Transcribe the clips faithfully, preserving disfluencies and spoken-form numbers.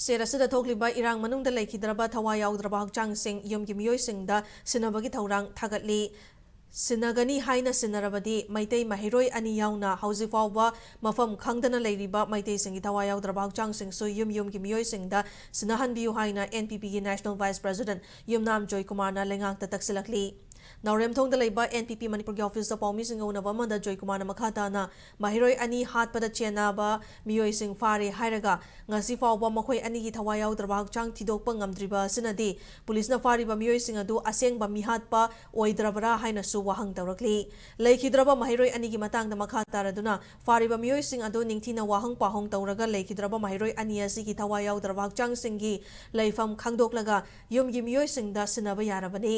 State ꯑꯁꯤꯗ ꯊꯣꯛꯂꯤꯕ ꯏꯔꯥꯡ ꯃꯅꯨꯡꯗ ꯂꯩꯈꯤꯗ꯭ꯔꯕ ꯊꯋꯥꯏ ꯌꯥꯎꯗ꯭ꯔꯕ ꯍꯛꯆꯥꯡꯁꯤꯡ ꯌꯨꯝꯒꯤ ꯃꯤꯑꯣꯏꯁꯤꯡꯗ ꯁꯤꯟꯅꯕꯒꯤ ꯊꯧꯔꯥꯡ ꯊꯥꯒꯠꯂꯤ꯫ ꯁꯤꯟꯅꯒꯅꯤ ꯍꯥꯏꯅ ꯁꯤꯟꯅꯔꯕꯗꯤ ꯃꯩꯇꯩ ꯃꯍꯩꯔꯣꯏ ꯑꯅꯤ ꯌꯥꯎꯅ ꯍꯧꯖꯤꯛ ꯐꯥꯎꯕ ꯃꯐꯝ ꯈꯪꯗꯅ ꯂꯩꯔꯤꯕ ꯃꯩꯇꯩꯁꯤꯡꯒꯤ ꯊꯋꯥꯏ ꯌꯥꯎꯗ꯭ꯔꯕ ꯍꯛꯆꯥꯡꯁꯤꯡꯁꯨ ꯌꯨꯝ ꯌꯨꯝꯒꯤ ꯃꯤꯑꯣꯏꯁꯤꯡꯗ ꯁꯤꯟꯅꯍꯟꯕꯤꯌꯨ ꯍꯥꯏꯅ N P P ꯒꯤ National Vice President ꯌꯨꯝꯅꯥꯝ ꯖꯣꯏꯀꯨꯃꯥꯔꯅ ꯂꯩꯉꯥꯛꯇ ꯇꯛꯁꯤꯜꯂꯛꯂꯤ꯫ ꯅꯥꯎꯔꯦꯝꯊꯣꯡꯗ ꯂꯩꯕ N P P ꯃꯅꯤꯄꯨꯔꯒꯤ ꯑꯣꯐꯤꯁꯇ ꯄꯥꯎꯃꯤꯁꯤꯡꯒ ꯎꯅꯕ ꯑꯃꯗ ꯖꯣꯏꯀꯨꯃꯥꯔꯅ ꯃꯈꯥ ꯇꯥꯅ ꯃꯍꯩꯔꯣꯏ ꯑꯅꯤ ꯍꯥꯠꯄꯗ ꯆꯦꯟꯅꯕ ꯃꯤꯑꯣꯏꯁꯤꯡ ꯐꯥꯔꯦ ꯍꯥꯏꯔꯒ ꯉꯁꯤ ꯐꯥꯎꯕ ꯃꯈꯣꯏ ꯑꯅꯤꯒꯤ ꯊꯋꯥꯏ ꯌꯥꯎꯗ꯭ꯔꯕ ꯍꯛꯆꯥꯡ ꯊꯤꯗꯣꯛꯄ ꯉꯝꯗ꯭ꯔꯤꯕ ꯑꯁꯤꯅꯗꯤ ꯄꯨꯂꯤꯁꯅ ꯐꯥꯔꯤꯕ ꯃꯤꯑꯣꯏꯁꯤꯡ ꯑꯗꯨ ꯑꯁꯦꯡꯕ ꯃꯤꯍꯥꯠꯄ ꯑꯣꯏꯗ꯭ꯔꯕ꯭ꯔꯥ ꯍꯥꯏꯅꯁꯨ ꯋꯥꯍꯪ ꯇꯧꯔꯛꯂꯤ꯫ ꯂꯩꯈꯤꯗ꯭ꯔꯕ ꯃꯍꯩꯔꯣꯏ ꯑꯅꯤꯒꯤ ꯃꯇꯥꯡꯗ ꯃꯈꯥ ꯇꯥꯔꯗꯨꯅ ꯐꯥꯔꯤꯕ ꯃꯤꯑꯣꯏꯁꯤꯡ ꯑꯗꯨ ꯅꯤꯡꯊꯤꯅ ꯋꯥꯍꯪ ꯄꯥꯎꯍꯪ ꯇꯧꯔꯒ ꯂꯩꯈꯤꯗ꯭ꯔꯕ ꯃꯍꯩꯔꯣꯏ ꯑꯅꯤ ꯑꯁꯤꯒꯤ ꯊꯋꯥꯏ ꯌꯥꯎꯗ꯭ꯔꯕ ꯍꯛꯆꯥꯡꯁꯤꯡꯒꯤ ꯂꯩꯐꯝ ꯈꯪꯗꯣꯛꯂꯒ ꯌꯨꯝꯒꯤ ꯃꯤꯑꯣꯏꯁꯤꯡꯗ ꯁꯤꯟꯅꯕ ꯌꯥꯔꯕꯅꯤ꯫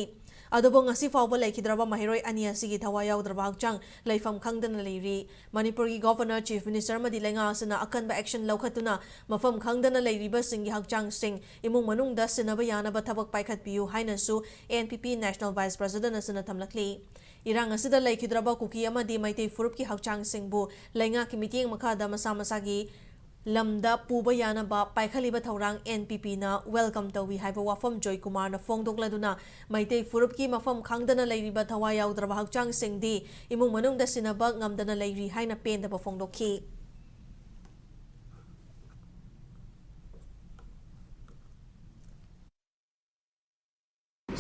ꯑꯗꯨꯕꯨ ꯉꯁꯤ ꯐꯥꯎꯕ ꯂꯩꯈꯤꯗ꯭ꯔꯕ ꯃꯍꯩꯔꯣꯏ ꯑꯅꯤ ꯑꯁꯤꯒꯤ ꯊꯋꯥꯏ ꯌꯥꯎꯗ꯭ꯔꯕ ꯍꯛꯆꯥꯡ ꯂꯩꯐꯝ ꯈꯪꯗꯅ ꯂꯩꯔꯤ꯫ ꯃꯅꯤꯄꯨꯔꯒꯤ Governor, Chief Minister ꯑꯃꯗꯤ ꯂꯩꯉꯥꯛ ꯑꯁꯤꯅ ꯑꯀꯟꯕ action ꯂꯧꯈꯠꯇꯨꯅ ꯃꯐꯝ ꯈꯪꯗꯅ ꯂꯩꯔꯤꯕꯁꯤꯡꯒꯤ ꯍꯛꯆꯥꯡꯁꯤꯡ ꯏꯃꯨꯡ ꯃꯅꯨꯡꯗ ꯁꯤꯟꯅꯕ ꯌꯥꯅꯕ ꯊꯕꯛ ꯄꯥꯏꯈꯠꯄꯤꯌꯨ ꯍꯥꯏꯅꯁꯨ N P P National Vice President ꯑꯁꯤꯅ ꯊꯝꯂꯛꯂꯤ꯫ ꯏꯔꯥꯡ ꯑꯁꯤꯗ ꯂꯩꯈꯤꯗ꯭ꯔꯕ ꯀꯨꯀꯤ ꯑꯃꯗꯤ ꯃꯩꯇꯩ ꯐꯨꯔꯨꯞꯀꯤ ꯍꯛꯆꯥꯡꯁꯤꯡꯕꯨ ꯂꯩꯉꯥꯛꯀꯤ ꯃꯤꯠꯌꯦꯡ ꯃꯈꯥꯗ ꯃꯁꯥ ꯃꯁꯥꯒꯤ ꯂꯝꯗ ꯄꯨꯕ ꯌꯥꯅꯕ ꯄꯥꯏꯈꯠꯂꯤꯕ ꯊꯧꯔꯥꯡ N P P ꯅ welcome ꯇꯧꯏ ꯍꯥꯏꯕ ꯋꯥꯐꯝ ꯖꯣꯏꯀꯨꯃꯥꯔꯅ ꯐꯣꯡꯗꯣꯛꯂꯗꯨꯅ, ꯃꯩꯇꯩ ꯐꯨꯔꯨꯞꯀꯤ ꯃꯐꯝ ꯈꯪꯗꯅ ꯂꯩꯔꯤꯕ ꯊꯋꯥꯏ ꯌꯥꯎꯗ꯭ꯔꯕ ꯍꯛꯆꯥꯡꯁꯤꯡꯗꯤ ꯏꯃꯨꯡ ꯃꯅꯨꯡꯗ ꯁꯤꯟꯅꯕ ꯉꯝꯗꯅ ꯂꯩꯔꯤ ꯍꯥꯏꯅ ꯄꯦꯟꯗꯕ ꯐꯣꯡꯗꯣꯛꯈꯤ꯫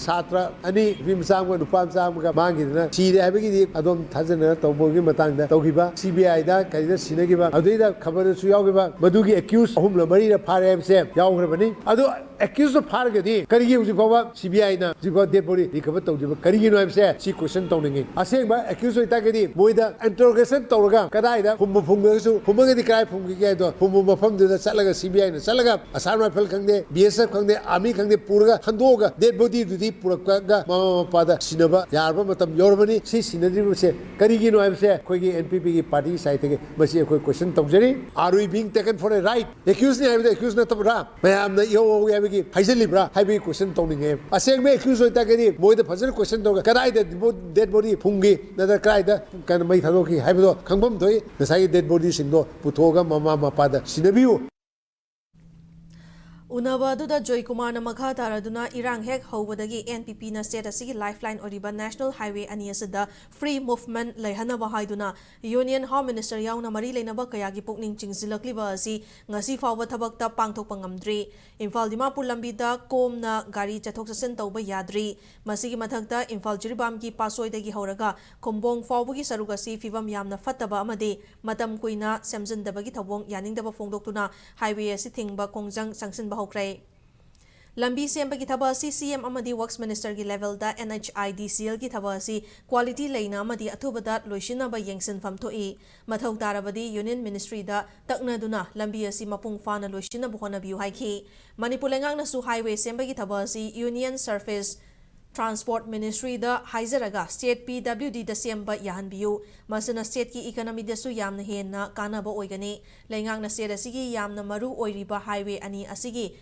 ꯁꯥꯇ꯭ꯔ ꯑꯅꯤ, ꯅꯨꯄꯤ ꯃꯆꯥ ꯑꯃꯒ ꯅꯨꯄꯥ ꯃꯆꯥ ꯑꯃꯒ ꯃꯥꯡꯈꯤꯗꯅ ꯁꯤꯔꯦ ꯍꯥꯏꯕꯒꯤꯗꯤ ꯑꯗꯣꯝ ꯊꯥꯖꯅ ꯇꯧꯕꯒꯤ ꯃꯇꯥꯡꯗ ꯇꯧꯈꯤꯕ, C B I ꯗ ꯀꯔꯤꯗ ꯁꯤꯟꯅꯈꯤꯕ, ꯑꯗꯨꯗꯩꯗ ꯈꯕꯔꯗꯁꯨ ꯌꯥꯎꯈꯤꯕ, ꯃꯗꯨꯒꯤ accused ꯑꯍꯨꯝꯂ ꯃꯔꯤꯔ ꯐꯥꯔꯦ ꯍꯥꯏꯕꯁꯦ ꯌꯥꯎꯈ꯭ꯔꯕꯅꯤ꯫ ꯑꯗꯣ accused ꯗꯣ ꯐꯥꯔꯒꯗꯤ ꯀꯔꯤꯒꯤ ꯍꯧꯖꯤꯛ ꯐꯥꯎꯕ C B I ꯅ ꯍꯧꯖꯤꯛ ꯐꯥꯎꯕ dead body recover ꯇꯧꯗ꯭ꯔꯤꯕ ꯀꯔꯤꯒꯤꯅꯣ ꯍꯥꯏꯕꯁꯦ ꯁꯤ question ꯇꯧꯅꯤꯡꯉꯤ꯫ ꯑꯁꯦꯡꯕ accused ꯑꯣꯏꯇꯥꯔꯒꯗꯤ ꯃꯣꯏꯗ interrogation ꯇꯧꯔꯒ ꯀꯗꯥꯏꯗ ꯐꯨꯝꯕ ꯐꯨꯝꯈ꯭ꯔꯒꯁꯨ, ꯐꯨꯝꯃꯒꯗꯤ ꯀꯗꯥꯏ ꯐꯨꯝꯈꯤꯒꯦ ꯍꯥꯏꯗꯣ ꯐꯨꯝꯕ ꯃꯐꯝꯗꯨꯗ ꯆꯠꯂꯒ C B I ꯅ ꯆꯠꯂꯒ assault rifle ꯈꯪꯗꯦ, B S F ꯈꯪꯗꯦ, army ꯈꯪꯗꯦ ꯄꯨꯔꯒ ꯈꯟꯗꯣꯛꯑꯒ dead body ꯗꯨꯗꯤ ꯄꯨꯔꯛꯑꯒ ꯃꯃꯥ ꯃꯄꯥꯗ ꯁꯤꯟꯅꯕ ꯌꯥꯔꯕ ꯃꯇꯝ ꯌꯧꯔꯕꯅꯤ꯫ ꯁꯤ ꯁꯤꯟꯅꯗ꯭ꯔꯤꯕꯁꯦ ꯀꯔꯤꯒꯤꯅꯣ ꯍꯥꯏꯕꯁꯦ ꯑꯩꯈꯣꯏꯒꯤ N P P ꯒꯤ party side ꯇꯒꯤ ꯃꯁꯤ ꯑꯩꯈꯣꯏ question ꯇꯧꯖꯔꯤ꯫ Are we being taken for a ride? Accused ꯅꯤ ꯍꯥꯏꯕꯗ accused ꯅꯠꯇꯕ꯭ꯔꯥ? ꯃꯌꯥꯝꯅ ꯏꯍꯧ ꯍꯧꯏ ꯍꯥꯏꯕꯒꯤ ꯍꯥꯏꯖꯤꯜꯂꯤꯕ꯭ꯔꯥ ꯍꯥꯏꯕꯒꯤ question ꯇꯧꯅꯤꯡꯉꯦ꯫ ꯑꯁꯦꯡꯕ accused ꯑꯣꯏꯇꯥꯔꯒꯗꯤ ꯃꯣꯏꯗ ꯐꯖꯅ question ꯇꯧꯔꯒ ꯀꯗꯥꯏꯗ dead body ꯐꯨꯝꯈꯤ ꯅꯠꯇ꯭ꯔꯒ ꯀꯗꯥꯏꯗ ꯀꯩꯅꯣ ꯃꯩ ꯊꯥꯗꯣꯛꯈꯤ ꯍꯥꯏꯕꯗꯣ ꯈꯪꯐꯝ ꯊꯣꯛꯏ꯫ ꯉꯁꯥꯏꯒꯤ dead body ꯁꯤꯡꯗꯣ ꯄꯨꯊꯣꯛꯑꯒ ꯃꯃꯥ ꯃꯄꯥꯗ ꯁꯤꯟꯅꯕꯤꯌꯨ꯫ ꯎꯅꯕ ꯑꯗꯨꯗ ꯖꯣꯏꯀꯨꯃꯥꯔꯅ ꯃꯈꯥ ꯇꯥꯔꯗꯨꯅ ꯏꯔꯥꯡ ꯍꯦꯛ ꯍꯧꯕꯗꯒꯤ NPPꯅ state ꯑꯁꯤꯒꯤ lifeline ꯑꯣꯏꯔꯤꯕ National Highway ꯑꯅꯤ ꯑꯁꯤꯗ free movement ꯂꯩꯍꯟꯅꯕ ꯍꯥꯏꯗꯨꯅ Union Home Minister ꯌꯥꯎꯅ ꯃꯔꯤ ꯂꯩꯅꯕ ꯀꯌꯥꯒꯤ ꯄꯨꯛꯅꯤꯡ ꯆꯤꯡꯁꯤꯜꯂꯛꯂꯤꯕ ꯑꯁꯤ ꯉꯁꯤ ꯐꯥꯎꯕ ꯊꯕꯛꯇ ꯄꯥꯡꯊꯣꯛꯄ ꯉꯝꯗ꯭ꯔꯤ꯫ ꯏꯝꯐꯥꯜ ꯗꯤꯃꯥꯄꯨꯔ ꯂꯝꯕꯤꯗ ꯀꯣꯝꯅ ꯒꯥꯔꯤ ꯆꯠꯊꯣꯛ ꯆꯠꯁꯤꯟ ꯇꯧꯕ ꯌꯥꯗ꯭ꯔꯤ꯫ ꯃꯁꯤꯒꯤ ꯃꯊꯛꯇ ꯏꯝꯐꯥꯜ ꯖꯤꯔꯤꯕꯥꯝꯒꯤ ꯄꯥꯠꯁꯣꯏꯗꯒꯤ ꯍꯧꯔꯒ ꯈꯨꯝꯕꯣꯡ ꯐꯥꯎꯕꯒꯤ ꯁꯔꯨꯛ ꯑꯁꯤ ꯐꯤꯕꯝ ꯌꯥꯝꯅ ꯐꯠꯇꯕ ꯑꯃꯗꯤ ꯃꯇꯝ ꯀꯨꯏꯅ ꯁꯦꯝꯖꯤꯟꯗꯕꯒꯤ ꯊꯧꯑꯣꯡ ꯌꯥꯅꯤꯡꯗꯕ ꯐꯣꯡꯗꯣꯛꯇꯨꯅ highway ꯑꯁꯤ ꯊꯤꯡꯕ ꯈꯣꯡꯖꯪ ꯆꯪꯁꯤꯟꯕ ꯍꯧꯈ꯭ꯔꯦ꯫ ꯂꯝꯕꯤ ꯁꯦꯝꯕꯒꯤ ꯊꯕꯛ ꯑꯁꯤ CM ꯑꯃꯗꯤ Works Ministerꯒꯤ levelꯗ NHIDCLꯒꯤ ꯊꯕꯛ ꯑꯁꯤ quality ꯂꯩꯅ ꯑꯃꯗꯤ ꯑꯊꯨꯕꯗ ꯂꯣꯏꯁꯤꯟꯅꯕ ꯌꯦꯡꯁꯤꯟꯐꯝ ꯊꯣꯛꯏ꯫ ꯃꯊꯧ ꯇꯥꯔꯕꯗꯤ Union Ministryꯗ ꯇꯛꯅꯗꯨꯅ ꯂꯝꯕꯤ ꯑꯁꯤ ꯃꯄꯨꯡ ꯐꯥꯅ ꯂꯣꯏꯁꯤꯟꯅꯕ ꯍꯣꯠꯅꯕꯤꯌꯨ ꯍꯥꯏꯈꯤ꯫ ꯃꯅꯤꯄꯨꯔ ꯂꯩꯉꯥꯛꯅꯁꯨ highway ꯁꯦꯝꯕꯒꯤ ꯊꯕꯛ ꯑꯁꯤ Union Surface Transport Ministryꯗ ꯍꯥꯏꯖꯔꯒ state PWDꯗ ꯁꯦꯝꯕ ꯌꯥꯍꯟꯕꯤꯌꯨ꯫ ꯃꯁꯤꯅ stateꯀꯤ economyꯗꯁꯨ ꯌꯥꯝꯅ ꯍꯦꯟꯅ ꯀꯥꯟꯅꯕ ꯑꯣꯏꯒꯅꯤ꯫ ꯂꯩꯉꯥꯛꯅ state ꯑꯁꯤꯒꯤ ꯌꯥꯝꯅ ꯃꯔꯨ ꯑꯣꯏꯔꯤꯕ highway ꯑꯅꯤ ꯑꯁꯤꯒꯤ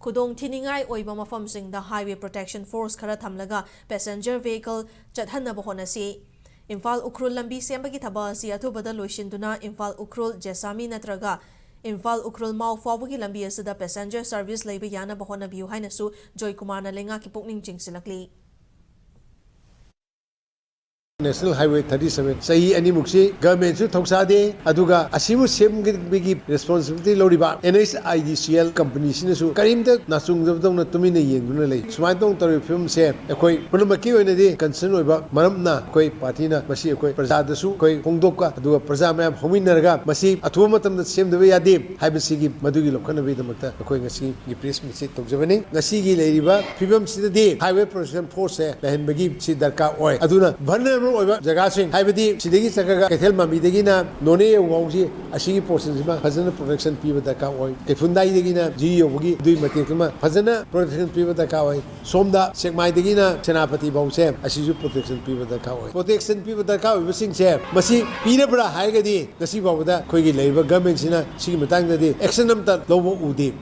ꯈꯨꯗꯣꯡ ꯊꯤꯅꯤꯡꯉꯥꯏ ꯑꯣꯏꯕ ꯃꯐꯝꯁꯤꯡꯗ highway protection force ꯈꯔ ꯊꯝꯂꯒ passenger vehicle ꯆꯠꯍꯟꯅꯕ ꯍꯣꯠꯅꯁꯤ꯫ ꯏꯝꯐꯥꯜ ꯎꯈ꯭ꯔꯨꯜ ꯂꯝꯕꯤ ꯁꯦꯝꯕꯒꯤ ꯊꯕꯛ ꯑꯁꯤ ꯑꯊꯨꯕꯗ ꯂꯣꯏꯁꯤꯟꯗꯨꯅ ꯏꯝꯐꯥꯜ ꯎꯈ꯭ꯔꯨꯜ ꯖꯦꯁꯥꯃꯤ ꯅꯠꯇ꯭ꯔꯒ ꯏꯝꯐꯥꯜ ꯎꯈ꯭ꯔꯨꯜ ꯃꯥꯎ ꯐꯥꯎꯕꯒꯤ ꯂꯝꯕꯤ ꯑꯁꯤꯗ passenger service ꯂꯩꯕ ꯌꯥꯅꯕ ꯍꯣꯠꯅꯕꯤꯌꯨ ꯍꯥꯏꯅꯁꯨ ꯖꯣꯏꯀꯨꯃꯥꯔꯅ ꯂꯩꯉꯥꯛꯀꯤ ꯄꯨꯛꯅꯤꯡ ꯆꯤꯡꯁꯤꯜꯂꯛꯂꯤ꯫ National Highway thirty seven ꯆꯍꯤ ꯑꯅꯤꯃꯨꯛꯁꯤ governmentꯁꯨ ꯊꯧꯁꯥꯗꯦ, ꯑꯗꯨꯒ ꯑꯁꯤꯕꯨ ꯁꯦꯝꯕꯒꯤ responsibility ꯂꯧꯔꯤꯕ NHIDCL companyꯁꯤꯅꯁꯨ ꯀꯔꯤꯝꯇ ꯅꯥꯆꯨꯡꯗꯕꯗꯧꯅ ꯇꯨꯃꯤꯟꯅ ꯌꯦꯡꯗꯨꯅ ꯂꯩ꯫ ꯁꯨꯃꯥꯏꯅ ꯇꯧꯅ ꯇꯧꯔꯤꯕ ꯐꯤꯕꯝꯁꯦ ꯑꯩꯈꯣꯏ ꯄꯨꯝꯅꯃꯛꯀꯤ ꯑꯣꯏꯅꯗꯤ concern ꯑꯣꯏꯕ ꯃꯔꯝꯅ ꯑꯩꯈꯣꯏ partyꯅ ꯃꯁꯤ ꯑꯩꯈꯣꯏ ꯄ꯭ꯔꯖꯥꯗꯁꯨ ꯑꯩꯈꯣꯏ ꯐꯣꯡꯗꯣꯛꯄ, ꯑꯗꯨꯒ ꯄ꯭ꯔꯖꯥ ꯃꯌꯥꯝ ꯍꯧꯃꯤꯟꯅꯔꯒ ꯃꯁꯤ ꯑꯊꯨꯕ ꯃꯇꯝꯗ ꯁꯦꯝꯗꯕ ꯌꯥꯗꯦ ꯍꯥꯏꯕꯁꯤꯒꯤ ꯃꯗꯨꯒꯤ ꯂꯧꯈꯠꯅꯕꯒꯤꯗꯃꯛꯇ ꯑꯩꯈꯣꯏ ꯉꯁꯤꯒꯤ press meetꯁꯤ ꯇꯧꯖꯕꯅꯤ꯫ ꯉꯁꯤꯒꯤ ꯂꯩꯔꯤꯕ ꯐꯤꯕꯝꯁꯤꯗꯗꯤ highway protection forceꯁꯦ ꯂꯩꯍꯟꯕꯒꯤ ꯁꯤ ꯗꯔꯀꯥꯔ ꯑꯣꯏ꯫ ꯑꯗꯨꯅ vulnerable ꯑꯣꯏꯕ ꯖꯒꯥꯁꯤꯡ, ꯍꯥꯏꯕꯗꯤ ꯁꯤꯗꯒꯤ ꯆꯠꯈ꯭ꯔꯒ ꯀꯩꯊꯦꯜ ꯃꯥꯟꯕꯤꯗꯒꯤꯅ ꯅꯣꯅꯦ ꯌꯧꯕ ꯐꯥꯎꯁꯤ, ꯑꯁꯤꯒꯤ portionꯁꯤꯃ ꯐꯖꯅ protection ꯄꯤꯕ ꯗꯔꯀꯥꯔ ꯑꯣꯏ꯫ ꯀꯩꯐꯨꯟꯗꯥꯏꯗꯒꯤꯅ ꯖꯤꯔꯤ ꯌꯧꯕꯒꯤ ꯑꯗꯨꯒꯤ ꯃꯇꯦꯛꯇꯨꯃ ꯐꯖꯅ protection ꯄꯤꯕ ꯗꯔꯀꯥꯔ ꯑꯣꯏ꯫ ꯁꯣꯝꯗ ꯁꯦꯛꯃꯥꯏꯗꯒꯤꯅ ꯁꯦꯅꯥꯄꯇꯤ ꯐꯥꯎꯁꯦ ꯑꯁꯤꯁꯨ protection ꯄꯤꯕ ꯗꯔꯀꯥꯔ ꯑꯣꯏ꯫ Protection ꯄꯤꯕ ꯗꯔꯀꯥꯔ ꯑꯣꯏꯕꯁꯤꯡꯁꯦ ꯃꯁꯤ ꯄꯤꯔꯕ꯭ꯔꯥ ꯍꯥꯏꯔꯒꯗꯤ ꯉꯁꯤ ꯐꯥꯎꯕꯗ ꯑꯩꯈꯣꯏꯒꯤ ꯂꯩꯔꯤꯕ governmentꯁꯤꯅ ꯁꯤꯒꯤ ꯃꯇꯥꯡꯗꯗꯤ action ꯑꯃꯇ ꯂꯧꯕ ꯎꯗꯦ꯫